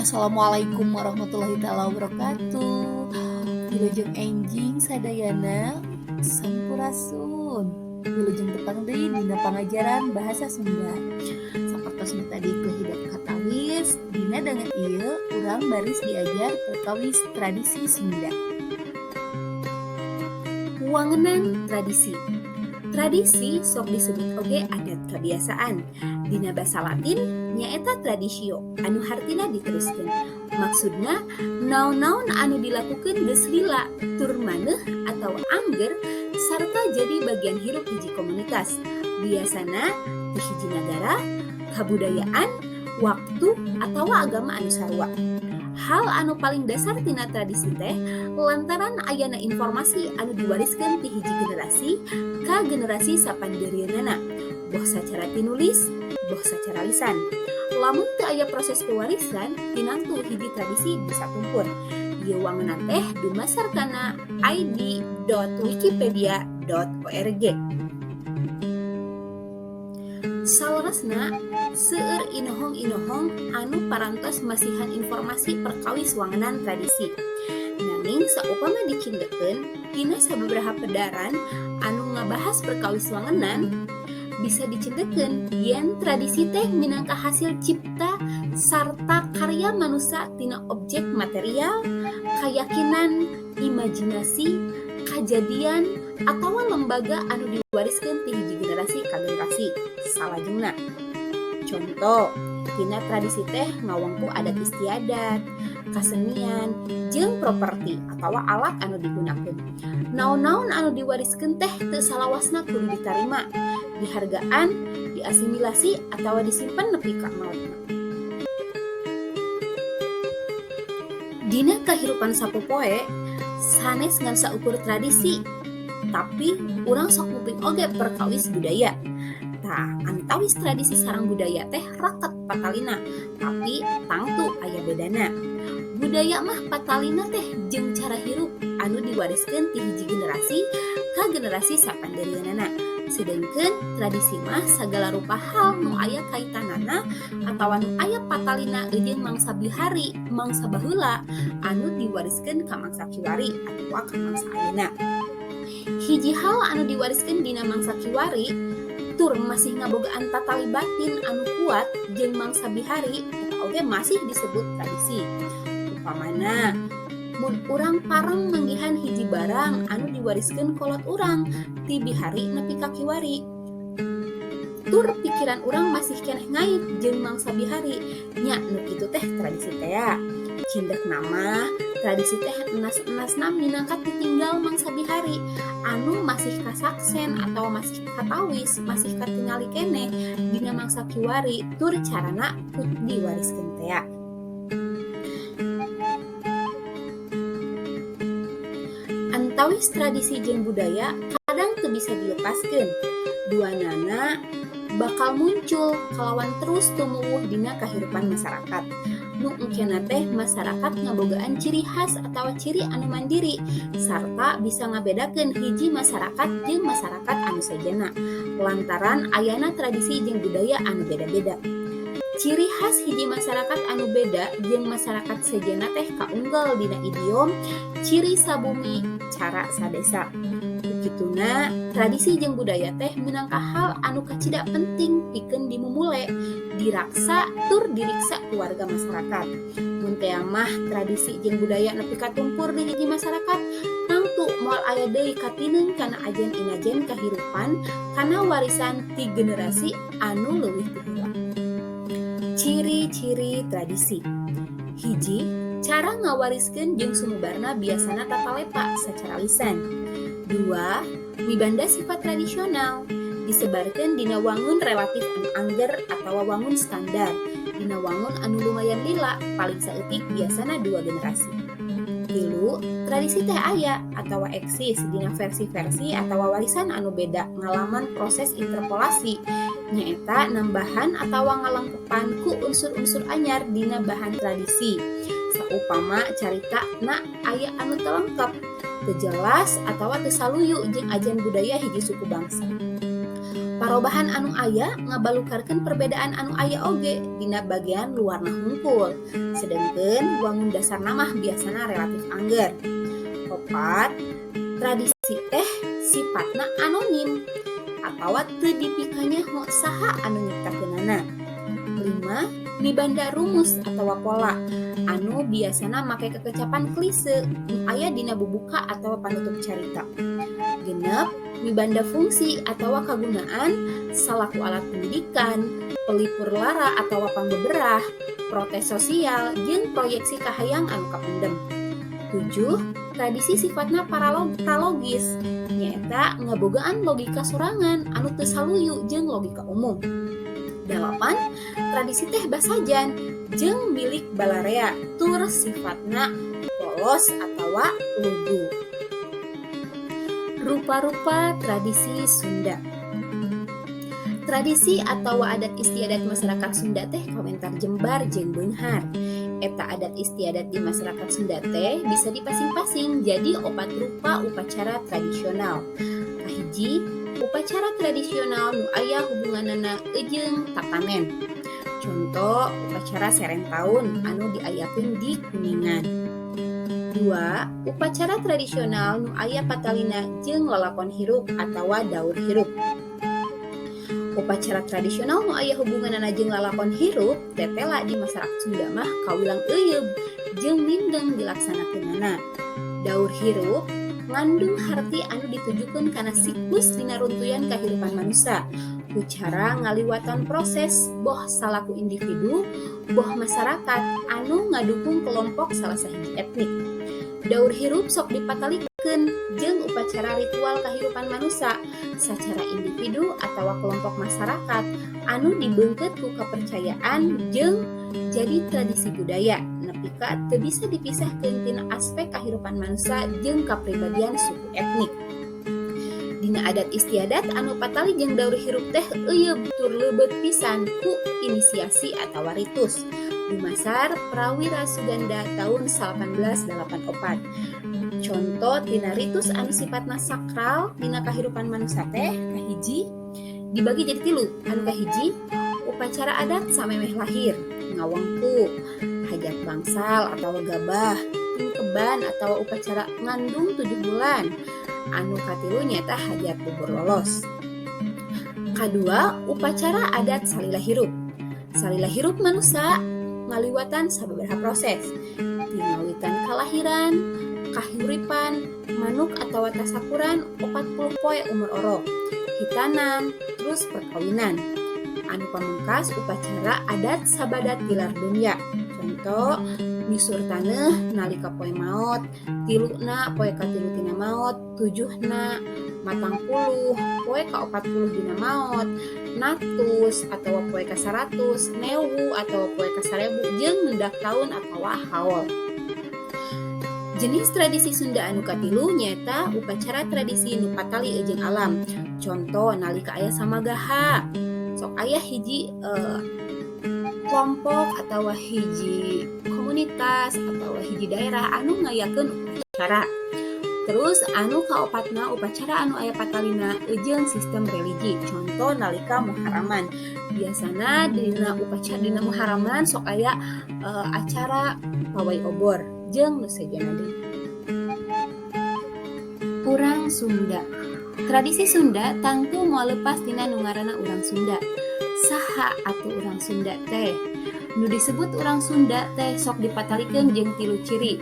Assalamualaikum warahmatullahi taala wabarakatuh. Wilujeng enjing sadayana, sampurasun. Wilujeng tepang deui dina pangajaran bahasa Sunda. Sapertos nu tadi ku hidep katawis, dina danget ieu urang baris diajar perkawis tradisi Sunda. Wangenan tradisi. Tradisi sok disebut oge adat kebiasaan. Dina basa Latin nyaeta traditio anu hartina diteruskeun. Maksudna naon-naon anu dilakukeun geus lila tur maneuh atau angger sarta jadi bagian hirup hiji komunitas. Biasana di hiji nagara, kabudayaan, waktu, atawa agama anu sarua. Hal anu paling dasar tina tradisi teh lantaran ayana informasi anu diwariskeun ti hiji generasi ka generasi sapandeurieunana, boh sacara tinulis, boh sacara lisan. Lamun teu aya proses pewarisan, tinangtu hiji tradisi bisa tumpur. Ieu wangenan teh dumasar kana id.wikipedia.org. Saleresna seueur inohong-inohong anu parantos masihan informasi perkawis wangenan tradisi. Nanging saupama dicindekkeun tina sababaraha pedaran anu ngabahas perkawis wangenan, bisa dicindekkeun yen tradisi teh minangka hasil cipta sarta karya manusa tina objek material, kayakinan, imajinasi, kajadian, atawa lembaga anu diwariskeun ti hiji generasi ka generasi salajengna. Contoh, tina tradisi teh ngawengku adat istiadat, kasenian, jeung properti atawa alat anu digunakeun. Naon-naon anu diwariskeun teh teu salawasna kudu ditarima, dihargaan, diasimilasi atawa disimpen nepi ka maotna. Dina kahirupan sapopoe sanes ngan saukur tradisi, tapi urang sok nguping oge perkawis budaya. Tah, antawis tradisi sareng budaya teh raket patalina, tapi tangtu aya bedana. Budaya mah patalina teh jeung cara hirup anu diwariskeun ti hiji generasi ka generasi sapandeurieunana. Sedengkeun tradisi mah sagala rupa hal nu aya kaitanana atawa nu aya patalina jeung mangsa bihari, mangsa baheula anu diwariskeun ka mangsa kiwari atawa ka mangsa ayeuna. Hiji hal anu diwariskeun dina mangsa kiwari tur masih ngabogaan tatali batin anu kuat jeung mangsa bihari eta oge masih disebut tradisi. Upamana mun urang pareng manggihan hiji barang anu diwariskeun kolot urang ti bihari nepi ka kiwari, tur pikiran urang masih keneh ngait jeung mangsa bihari, nya nu kitu teh tradisi tea. Cindekna mah tradisi teh enas-enasna minangka titinggal mangsa bihari anu masih kasaksen atau masih katawis, masih katingali keneh dina mangsa kiwari tur carana diwariskeun tea. Antawis tradisi jeung budaya kadang teu bisa dilepaskeun. Duanana bakal muncul kalawan terus tumuwuh dina kahirupan masyarakat. Nu engkena teh masyarakat ngabogaan ciri khas atawa ciri anu mandiri sarta bisa ngabedakeun hiji masyarakat jeung masyarakat anu sejenna lantaran ayana tradisi jeung budaya anu beda-beda. Ciri khas hiji masyarakat anu beda jeung masyarakat sejenna teh kaunggal dina idiom ciri sabumi cara sadesa. Kituna tradisi jeung budaya teh minangka hal anu kacida penting pikeun dimumule, diraksa tur diriksa ku warga masyarakat. Mun tea mah tradisi jeung budaya nepi ka tumpur di hiji masyarakat, tangtu moal aya deui katineung kana ajen inajen kahirupan kana warisan ti generasi anu leuwih ti heula. Ciri-ciri tradisi. Hiji, cara ngawariskeun jeung sumubarna biasana tatalepa sacara lisan. Dua, mibanda sifat tradisional, disebarkeun dina wangun relatif anu angger atawa wangun standar, dina wangun anu lumayan lila, paling saeutik biasana 2 generasi. Tilu, tradisi teh aya atawa eksis dina versi-versi atawa warisan anu beda ngalaman proses interpolasi, nyaeta nambahan atawa ngalengkepan ku unsur-unsur anyar dina bahan tradisi. Saupama carita na aya anu teu lengkap, teu jelas atawa teu saluyu jeung ajen budaya hiji suku bangsa. Parobahan anu aya ngabalukarkeun perbedaan anu aya oge dina bagian luarna hungkul. Sedengkeun wangun dasarna mah biasana relatif angger. Opat, tradisi teh sifatna anonim atawa teu dipikanyaho saha anu nyiptakeunana. Lima, mibanda rumus atawa pola anu biasana make kekecapan klise nu aya dina bubuka atawa panutup carita. Genep, mibanda fungsi atawa kagunaan salaku alat pendidikan, pelipur lara atawa pangbeberah, protes sosial, jeung proyeksi kahayang anu kapendem. Tujuh, tradisi sifatna pralogis, nyaeta ngabogaan logika sorangan anu teu saluyu jeung logika umum. Dalapan, tradisi teh basajan jeung milik balarea tur sifatna polos atawa lugu. Rupa-rupa tradisi Sunda. Tradisi atau adat istiadat masyarakat Sunda teh kawentar jembar jeung beunghar. Eta adat istiadat di masyarakat Sunda teh bisa dipasing-pasing jadi opat rupa upacara tradisional. Kahiji, upacara tradisional nu aya hubunganana jeung tatanen. Contoh, upacara seren taun anu diayakeun di Kuningan. Dua, upacara tradisional nu aya patalina jeung lalakon hirup atawa daur hirup. Upacara tradisional nu aya hubunganana jeung lalakon hirup tetela di masyarakat Sunda mah kawilang euyeup jeung mindeng dilaksanakeunana. Daur hirup ngandung harti anu ditujukeun kana siklus dina runtuyan kahirupan manusia ku cara ngaliwatan proses boh salaku individu, boh masyarakat anu ngadukung kelompok salah sahiji etnik. Daur hirup sok dipatalikeun jeung upacara ritual kahirupan manusia secara individu atau kelompok masyarakat anu dibeungkeut ku kepercayaan jeung jadi tradisi budaya nepi ka teu bisa dipisahkeun tina aspek kahirupan manusia jeung kapribadian suku etnik. Dina adat istiadat anu patali jeung daur hirup teh euyeup tur leubeut pisan ku inisiasi atawa ritus. Dumasar Prawira Suganda tahun 1884. Contoh tina ritus anu sifatna sakral dina kahirupan manusia teh kahiji dibagi jadi tilu. Anu kahiji, upacara adat samemeh lahir, ngawengku, hajat bangsal atau gabah, tingkeban atau upacara ngandung 7 bulan. Anu katilu nyaeta hajat bubur lolos. Kadua, upacara adat salila hirup. Salila hirup manusia ngaliwatan sababaraha proses. Ti ngawitan kalahiran, kahuripan, manuk atau tasakuran 40 poe umur orok, hitanan, terus perkawinan. Anu pamungkas, upacara adat sabada tilar dunya. Contoh, nyusur taneuh nalika poe maot, tiluna poe katilu tina maot, tujuhna, 40, poe ka-40 dina maot, natus atau poe ka-100, newu atau poe ka-1000, jeung mendak taun atawa haul. Jenis tradisi Sunda anu katilu nyaeta upacara tradisi nu patali jeung alam. Contoh, nalika aya samagaha, sok aya hiji kelompok atau hiji komunitas atau hiji daerah anu ngayakeun upacara. Terus anu kaopatna, upacara anu aya patalina jeung sistem religi. Contoh, nalika Muharaman. Biasana dina upacara dina Muharaman sok aya acara pawai obor jeung nu sejenna deui. Urang Sunda. Tradisi Sunda tangtu moal lepas tina nu ngaranna urang Sunda. Saha atuh urang Sunda teh? Nu disebut urang Sunda teh sok dipatalikeun jeung tilu ciri.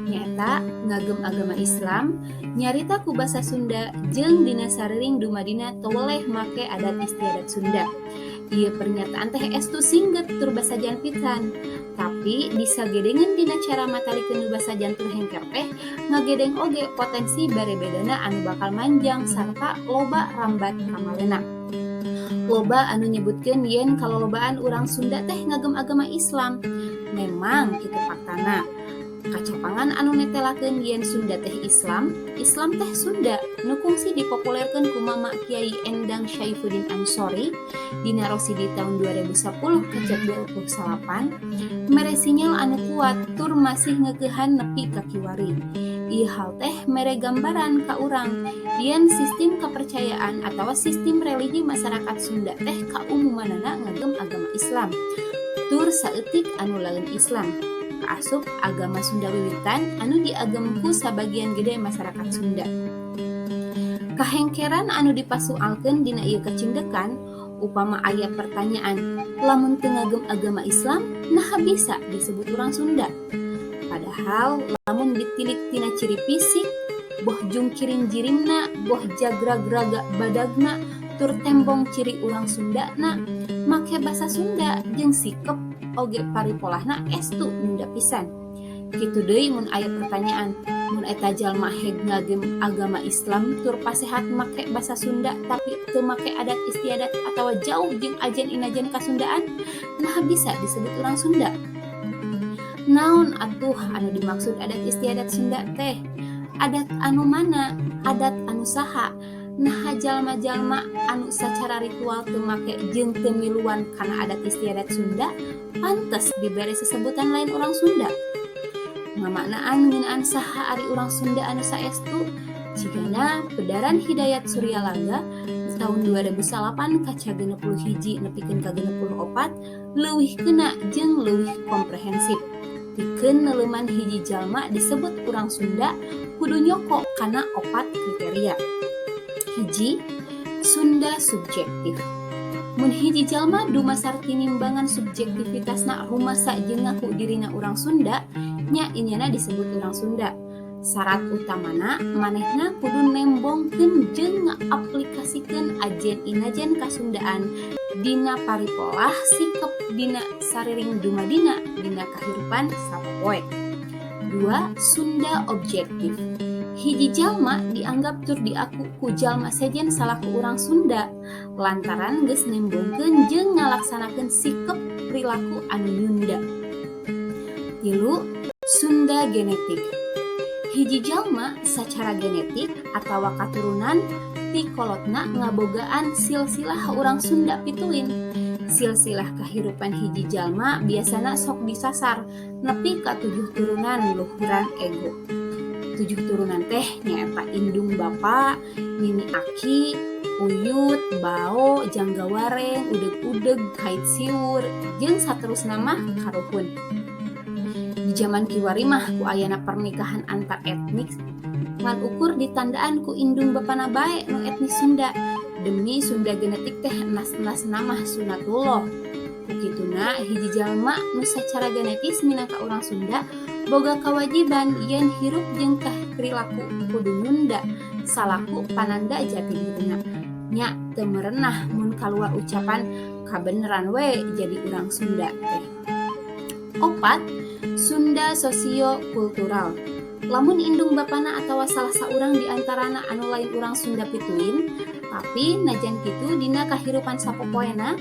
Nyaeta ngagem agama Islam, nyarita ku basa Sunda, jeung dina sariring dumadina teu weleh make adat istiadat Sunda. Ieu pernyataan teh estu singget tur basajan pisan. Tapi disagedengeun dina cara matalikeun nu basajan tur hengker teh ngagedeng oge potensi barebedana anu bakal manjang sarta loba rambat kamalena. Loba anu nyebutkeun yen kalolobaan urang Sunda teh ngagem agama Islam. Memang kitu faktana. Kacapangan anu netelakeun yen Sunda teh Islam, Islam teh Sunda nu kungsi dipopulerkeun ku Mama Kiai Endang Syaifuddin Ansori dina Rosidi tahun 2010 kecap 28 mere sinyal anu kuat tur masih ngeukehan nepi ka kiwari. Ieu hal teh mere gambaran ka urang yen sistem kepercayaan atawa sistem religi masyarakat Sunda teh kaumumanana ngagem agama Islam tur saeutik anu lain Islam. Kaasup agama Sunda Wiwitan anu diagem ku sabagian gede masyarakat Sunda. Kahengkeran anu dipasualkeun dina ieu kacindekan upama aya pertanyaan, lamun teu ngagem agama Islam naha bisa disebut urang Sunda? Padahal lamun ditilik tina ciri fisik, boh jungkiring jirimna, boh jagrag raga badagna, tur tembong ciri urang Sundana, make basa Sunda jeung sikep oge paripolahna estu Nyunda pisan. Kitu deui mun aya pertanyaan, mun eta jalma heg ngagem agama Islam tur pasehat make basa Sunda tapi teu make adat istiadat atawa jauh jeung ajen inajen kasundaan, naha bisa disebut urang Sunda? Naon atuh anu dimaksud adat istiadat Sunda teh? Adat anu mana? Adat anu saha? Naha jalma-jalma anu sacara ritual teu make jeung teu miluan kana adat istiadat Sunda pantes dibere sesebutan lain urang Sunda? Ngamaknaan ngeunaan saha ari urang Sunda anu saestu? Cigana pedaran Hidayat Suryalaga di tahun 2009 kaca 61 nepikeun ka 64 leuwih kena jeung leuwih komprehensif. Pikeun neuleuman hiji jalma disebut urang Sunda kudu nyoko kana opat kriteria. Hiji, Sunda subjektif. Mun hiji jalma dumasar tinimbangan subjektivitasna rumasa jeung ngaku dirina urang Sunda, nya inyana disebut urang Sunda. Syarat utamana manehna kudu nembongkeun jeung ngaaplikasikeun ajen inajen kasundaan dina paripolah sikep dina sariring dumadina dina kahirupan sapopoe. Dua, Sunda objektif. Hiji jalma dianggap tur diaku ku jalma sejen salaku urang Sunda lantaran geus nembongkeun jeung ngalaksanakeun sikep perilaku anu nyunda. Tilu, Sunda genetik. Hiji jalma sacara genetik atawa katurunan ti kolotna ngabogaan silsilah urang Sunda pituin. Silsilah kahirupan hiji jalma biasana sok disasar nepi ka 7 turunan luhuran ego. 7 turunan teh nyaeta indung bapa, nini aki, uyut, bao, janggawareng, udeg-udeg, kait siwur, jeung saterusna mah karuhun. Di zaman kiwari mah ku ayana pernikahan antar etnik ngan ukur ditandaan ku indung bapana bae nu etnis Sunda. Demi Sunda genetik teh enas-enas namah sunatullah. Ku kituna hiji jalma nu sacara genetis minangka urang Sunda boga kewajiban yen hirup jeung perilaku kudu nyunda salaku pananda jati dirina. Nya teu merenah mun kaluar ucapan kabeneran we jadi urang Sunda teh. Opat, Sunda sosio kultural. Lamun indung bapana atawa salah saurang di antarana anu lain urang Sunda pituin, tapi najan kitu dina kahirupan sapopoena,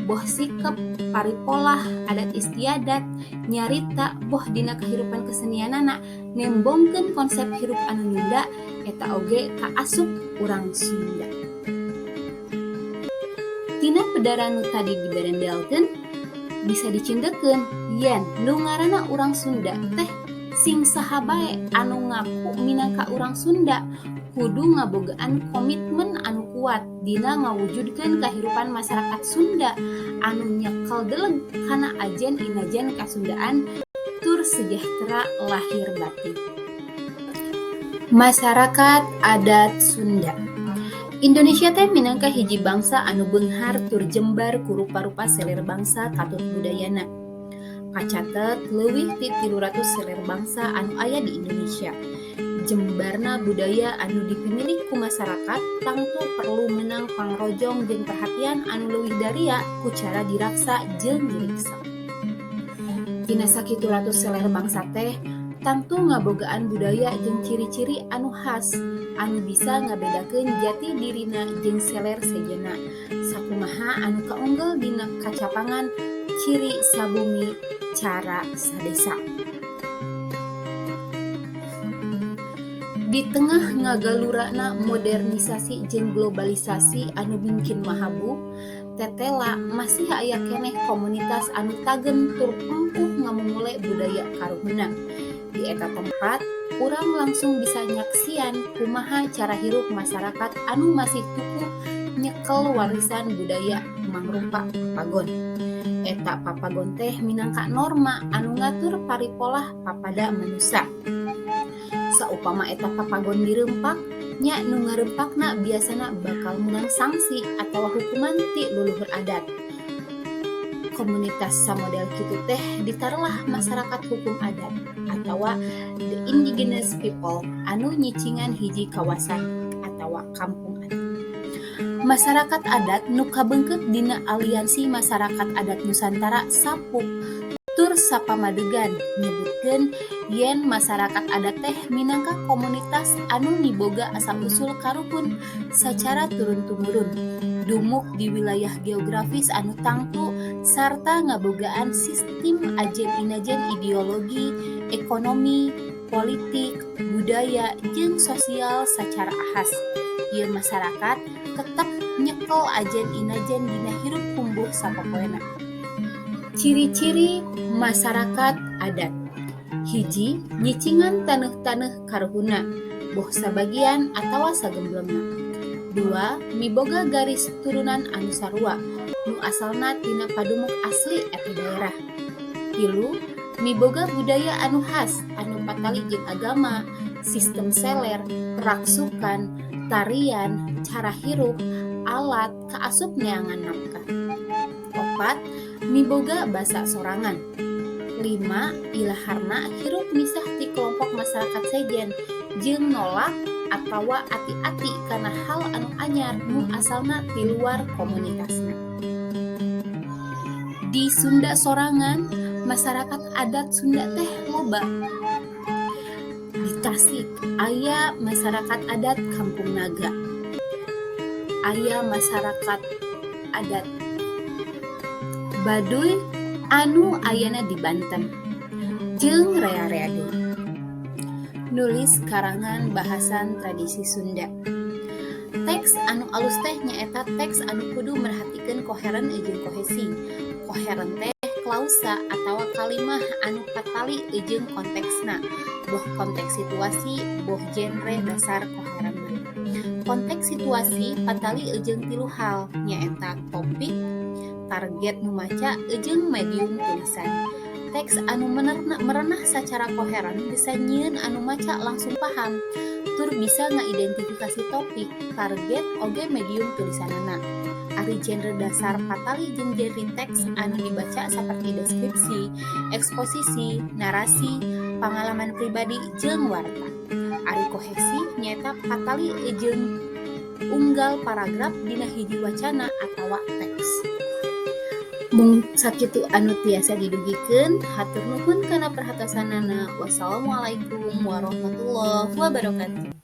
boh sikep, paripolah, adat istiadat, nyarita, boh dina kahirupan kesenianana nembongkeun konsep hirup anu nyunda, eta oge kaasup urang Sunda. Tina pedaran nu tadi diberendelkeun bisa dicindekeun yen nu ngaranna urang Sunda teh sing saha bae anu ngaku minangka urang Sunda kudu ngabogaan komitmen anu kuat dina ngawujudkeun kahirupan masyarakat Sunda anu nyekel deleg kana ajen inajen kasundaan tur sejahtera lahir batin. Masyarakat adat Sunda. Indonesia teh minangka hiji bangsa anu beunghar tur jembar ku rupa-rupa selir bangsa katut budayana. Kacatet leuwih ti 300 selir bangsa anu aya di Indonesia. Jembarna budaya anu dipimilik ku masyarakat tangtu perlu meunang pangrojong jeung perhatian anu leuwih daria ku cara diraksa jeung diriksa. Tina sakitu ratus selir bangsa teh tangtu ngabogaan budaya jeung ciri-ciri anu khas anu bisa ngabedakeun jati dirina jeung seler sejenna. Sakumaha anu kaunggel dina kacapangan ciri sabumi cara sadesa. Di tengah ngagalurana modernisasi jeung globalisasi anu mingkin mahabu, tetela masih aya keneh komunitas anu tagem tur empuh ngamumule budaya karuhunna. Di eta tempat Urang langsung bisa nyaksian kumaha cara hirup masyarakat anu masih tukuh nyekel warisan budaya mangrupa papagon. Eta papagon teh minangka norma anu ngatur paripolah papada manusa. Saupama eta papagon dirempak, nya nu ngarempakna biasana bakal menang sanksi atawa hukuman ti luluhur adat. Komunitas samodel kitu teh ditarelah masyarakat hukum adat atawa the indigenous people anu nyicingan hiji kawasan atawa kampung adat. Masyarakat adat nu kabeungkeut dina Aliansi Masyarakat Adat Nusantara sapuk tur sapamadegan nyebutkeun yen masyarakat adat teh minangka komunitas anu miboga asal-usul karuhun sacara turun-tumurun, dumuk di wilayah geografis anu tangtu sarta ngabogaan sistem ajen inajen ideologi, ekonomi, politik, budaya jeung sosial sacara ahas. Ieu masyarakat tetep nyekel ajen inajen dina hirup kumbuh sapopoena. Ciri-ciri masyarakat adat. Hiji, nyicingan taneuh-taneuh karuhunna, boh sabagian atawa sagemblengna. Dua, miboga garis turunan anu sarua, nu asalna tina padumuk asli eta daerah. Tilu, miboga budaya anu khas anu patali jeung agama, sistem seler, raksukan, tarian, cara hirup, alat, kaasup neangan nafkah. Opat, miboga basa sorangan. Lima, ilaharna hirup misah ti kelompok masyarakat sejen jeung nolak atawa ati-ati kana hal anu anyar nu asalna ti luar komunitasna. Di Sunda sorangan, masyarakat adat Sunda teh loba. Di Tasik aya masyarakat adat Kampung Naga. Aya masyarakat adat Baduy anu ayana di Banten jeung rea-rea deui. Nulis karangan bahasan tradisi Sunda. Teks anu alus teh nyaeta teks anu kudu merhatikeun koheren jeung kohesi. Koheren teh klausa atawa kalimah anu patali jeung konteksna, boh konteks situasi, boh genre dasar koherenna. Konteks situasi patali jeung tilu hal, nyaeta topik, target nu maca, jeung medium tulisan. Teks anu merenah sacara koheren bisa nyieun anu maca langsung paham, tur bisa ngaidentifikasi topik, target, oge medium tulisanana. Ari genre dasar patali jeung genre teks anu dibaca saperti deskripsi, eksposisi, narasi, pangalaman pribadi jeung warta. Ari kohesi nyaeta patali jeung unggal paragraf dina hiji wacana atawa teks. Mung sakitu anu tiasa didugikeun, hatur nuhun kana perhatosanana. Wassalamualaikum warahmatullahi wabarakatuh.